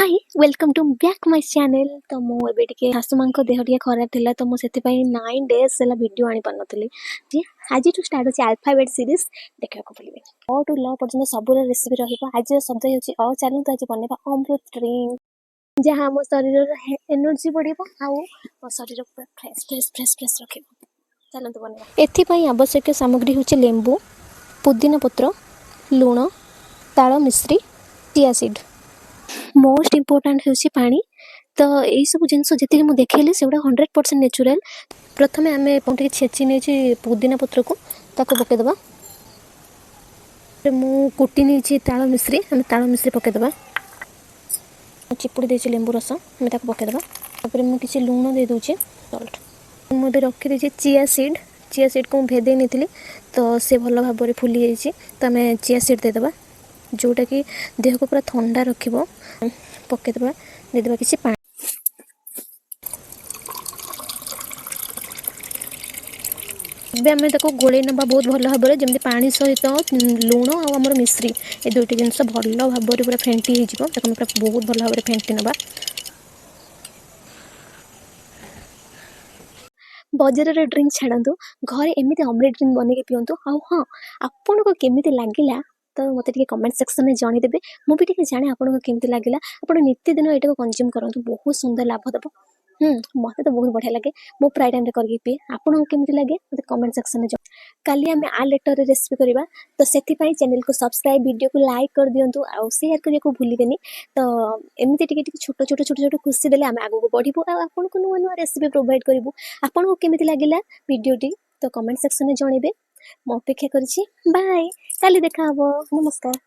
Hi, welcome to back my channel। ତ ମୁଁ ଏବେ ଟିକେ ଶାଶୁମାଙ୍କ ଦେହ ଟିକେ ଖରାପ ଥିଲା, ତ ମୁଁ ସେଥିପାଇଁ 9 ଡେଜ୍ ହେଲା ଭିଡ଼ିଓ ଆଣିପାରୁନଥିଲି ଯେ ଆଜିଠୁ ଷ୍ଟାର୍ଟ ହେଉଛି ଆଲଫାବେଟ୍ ସିରିଜ୍, ଦେଖିବାକୁ ଭୁଲିବେନି। ଅ ଟୁ ଲ ପର୍ଯ୍ୟନ୍ତ ସବୁର ରେସିପି ରହିବ। ଆଜିର ଶବ୍ଦ ହେଉଛି ଅ। ଚାଲନ୍ତୁ ଆଜି ବନେଇବା ଅମୃତ ଡ୍ରିଙ୍କ, ଯାହା ଆମ ଶରୀରର ଏନର୍ଜି ବଢ଼ିବ ଆଉ ଶରୀର ପୁରା ଫ୍ରେଶ୍ ଫ୍ରେଶ୍ ଫ୍ରେଶ୍ ଫ୍ରେଶ୍ ରଖିବ। ଚାଲନ୍ତୁ ବନେଇବା। ଏଥିପାଇଁ ଆବଶ୍ୟକୀୟ ସାମଗ୍ରୀ ହେଉଛି ଲେମ୍ବୁ, ପୁଦିନା ପତ୍ର, ଲୁଣ, ତାଳ ମିଶ୍ରି, ଚିଆ ସିଡ୍, ମୋଷ୍ଟ ଇମ୍ପୋର୍ଟାଣ୍ଟ ହେଉଛି ପାଣି। ତ ଏଇସବୁ ଜିନିଷ ଯେତିକି ମୁଁ ଦେଖେଇଲି, ସେଗୁଡ଼ା 100% ନ୍ୟାଚୁରାଲ୍। ପ୍ରଥମେ ଆମେ ଟିକେ ଛେଚି ନେଇଛି ପୁଦିନା ପତ୍ରକୁ, ତାକୁ ପକାଇଦେବା। ମୁଁ କୁଟି ନେଇଛି ତାଳ ମିଶ୍ରି, ଆମେ ତାଳ ମିଶ୍ରି ପକାଇଦେବା। ଚିପୁଡ଼ି ଦେଇଛି ଲେମ୍ବୁ ରସ, ଆମେ ତାକୁ ପକାଇଦେବା। ତାପରେ ମୁଁ କିଛି ଲୁଣ ଦେଇଦେଉଛି, ସଲ୍ଟ। ମୁଁ ଏବେ ରଖିଦେଇଛି ଚିଆ ସିଡ୍। ଚିଆ ସିଡ୍କୁ ମୁଁ ଭେଦେଇ ନେଇଥିଲି, ତ ସେ ଭଲ ଭାବରେ ଫୁଲି ଯାଇଛି। ତ ଆମେ ଚିଆ ସିଡ୍ ଦେଇଦେବା, ଯେଉଁଟାକି ଦେହକୁ ପୁରା ଥଣ୍ଡା ରଖିବ। ପକାଇଦେବା, ଦେଇଦେବା କିଛି ପାଣି। ଏବେ ଆମେ ତାକୁ ଗୋଳେଇ ନେବା ବହୁତ ଭଲ ଭାବରେ, ଯେମିତି ପାଣି ସହିତ ଲୁଣ ଆଉ ଆମର ମିଶ୍ରି ଏ ଦୁଇଟି ଜିନିଷ ଭଲ ଭାବରେ ପୁରା ଫେଣ୍ଟି ହେଇଯିବ। ତାକୁ ଆମେ ପୁରା ବହୁତ ଭଲ ଭାବରେ ଫେଣ୍ଟି ନେବା। ବଜାରର ଡ୍ରିଙ୍କ ଛାଡ଼ନ୍ତୁ, ଘରେ ଏମିତି ଅମଲେଟ୍ ଡ୍ରିଙ୍କ ବନେଇକି ପିଅନ୍ତୁ। ଆଉ ହଁ, ଆପଣଙ୍କୁ କେମିତି ଲାଗିଲା ତ ମୋତେ ଟିକେ କମେଣ୍ଟ ସେକ୍ସନରେ ଜଣେଇଦେବେ। ମୁଁ ବି ଟିକେ ଜାଣେ ଆପଣଙ୍କୁ କେମିତି ଲାଗିଲା। ଆପଣ ନିତିଦିନ ଏଇଟାକୁ କନଜ୍ୟୁମ୍ କରନ୍ତୁ, ବହୁତ ସୁନ୍ଦର ଲାଭ ଦେବ। ମୋତେ ତ ବହୁତ ବଢ଼ିଆ ଲାଗେ, ମୁଁ ପ୍ରାୟ ଟାଇମ୍ରେ କରିକି ପିଏ। ଆପଣଙ୍କୁ କେମିତି ଲାଗେ, ମୋତେ କମେଣ୍ଟ ସେକ୍ସନରେ। କାଲି ଆମେ ଆ ଲେଟରରେ ରେସିପି କରିବା, ତ ସେଥିପାଇଁ ଚ୍ୟାନେଲକୁ ସବସ୍କ୍ରାଇବ୍, ଭିଡ଼ିଓକୁ ଲାଇକ୍ କରିଦିଅନ୍ତୁ ଆଉ ସେୟାର କରିବାକୁ ଭୁଲିବେନି। ତ ଏମିତି ଟିକେ ଟିକେ ଛୋଟ ଛୋଟ ଛୋଟ ଛୋଟ ଖୁସି ଦେଲେ ଆମେ ଆଗକୁ ବଢ଼ିବୁ ଆଉ ଆପଣଙ୍କୁ ନୂଆ ନୂଆ ରେସିପି ପ୍ରୋଭାଇଡ଼ କରିବୁ। ଆପଣଙ୍କୁ କେମିତି ଲାଗିଲା ଭିଡ଼ିଓଟି, ତ କମେଣ୍ଟ ସେକ୍ସନରେ ଜଣେଇବେ। ମୁଁ ଅପେକ୍ଷା କରିଛି। ବାଏ, କାଲି ଦେଖା ହେବ। ନମସ୍କାର।